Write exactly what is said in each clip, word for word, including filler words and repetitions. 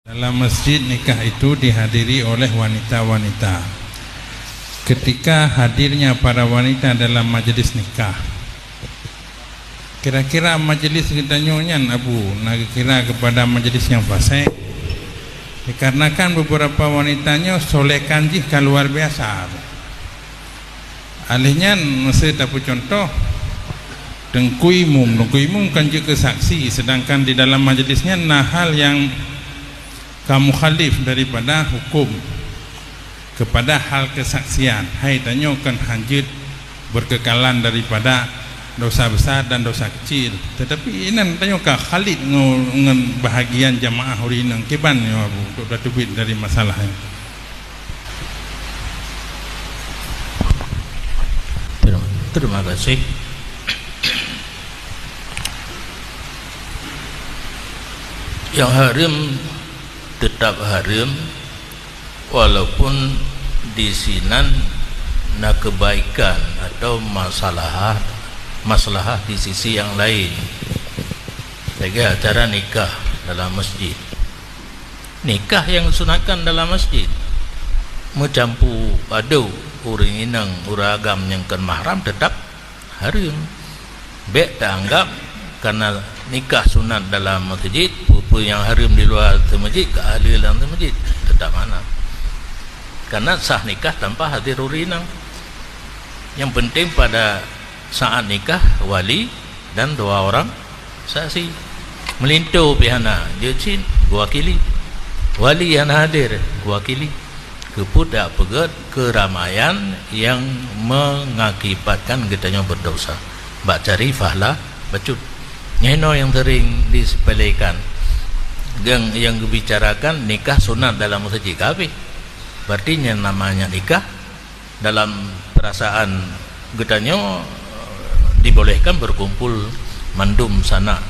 Dalam masjid nikah itu dihadiri oleh wanita-wanita. Ketika hadirnya para wanita dalam majelis nikah, kira-kira majelis geutanyoe nyan, Abu, na geukira keupada majelis nyang fasek? Dikarenakan beberapa wanita nyoe solekan jih ka luar biasa. Alheuh nyan, meusé tapeucuntoh, Teungku Imum, Teungku Imum kan jeuet keu saksi, sedangkan di dalam majelis nyan na hal nyang ka mukhalif daripada huköm keupada hal keusaksian. Hai tanyoe kan hanjeuet beurkeukalan daripada dosa besar dan dosa kecil. Teutapi inan tanyoe ka khalif ngon, ngon bahagian jamaah ureueng inong. Kiban nyoe, Abu, untuk tateubiet dari masalah nyoe. Terima, terima kasih. Yang hareuem teutap hareuem, walaupun di sinan na keubaikan atau masalah, maslahah di sisi nyang laén. Lagèe acara nikah dalam masjid. Nikah nyang sunatkan dalam masjid, meucampu adoe ureueng inong, ureueng agam nyang kon mahram, teutap hareuem. Bèk taanggap kareuna nikah sunat dalam meuseujid, peue-peue nyang hareuem di luwa meuseujid ka halal lam meuseujid. Teutap hana. Kareuna sah nikah tanpa hadir ureueng inong. Nyang penting pada saat nikah, wali dan dua orang saksi. Meulinto pih hana, jeuet cit geuwakili. Wali hana hadir, geuwakili. Keupeue tapeugèt keuramaian nyang mengakibatkan geutanyoe berdosa. Bak cari pahala bacut. Nyan inoe nyang sering disepelekan. Nyang, nyang geubicarakan nikah sunat dalam meuseujid ka habéh. Berarti nyang namanya nikah dalam perasaan geutanyoe, eh, dibolehkan berkumpul mandum sanak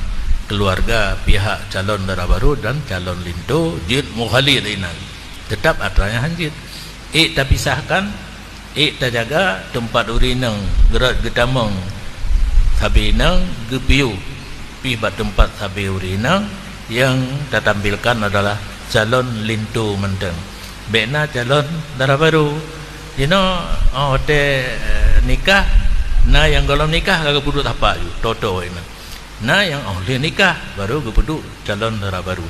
keluarga pihak calon dara barô dan calon linto jeuet mukhalif inan. Teutap atra nyan hanjeuet. Ék tapisahkan, ék tajaga teumpat ureueng inong geurot geutamong sabe inong geupiôh pih bak teumpat sabe ureueng inong nyang tatampilkan adalah calon linto mantong. Bèk na calon dara barô. Jinoe, oh, watèe, eh, nikah, na nyang gohlom nikah ka geupeuduek tapak ju, toto inan. Na nyang oh lheueh nikah, baru geupeuduek calon dara barô.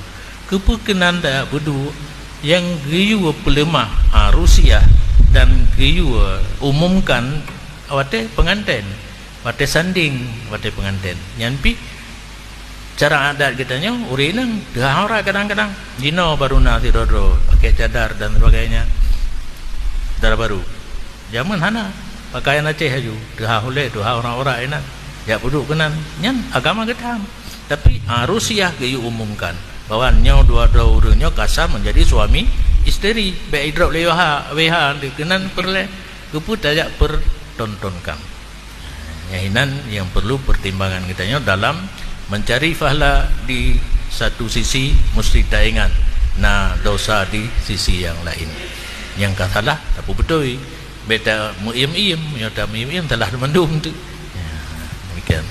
Keupeue keunan tajak peuduek nyang geuyue peuleumah, ah, rusiah dan geuyue umumkan watèe peungantén? Watèe sandéng, watèe peungantén. Nyan pih cara adat geutanyoe, ureueng inong teuhah aurat kadang-kadang. Jinoe baru na sidroe-droe pakai cadar dan sebagainya. Dara barô. Jameun hana. Pakaian Aceh laju. Teuhah ulèe, teuhah aurat-aurat inan. Jak peuduek keunan. Nyan agama geutam. Tapi, ah, rusiah geuyue umumkan bahwa nyoe dua droe ureueng nyoe ka sah menjadi suami isteri. Bèk idrop lé W H, W H keunan peureulèe. Keupeue tajak pertontonkan? Nyang inan nyang perlu pertimbangan geutanyoe dalam mencari pahala di satu sisi, mesti taingat na dosa di sisi nyang laén. Nyang ka salah, tapeubeutôi. Bèk tameuiem-iem, meunyoe tameuiem-iem, salah mandum tu. Ya, demikian.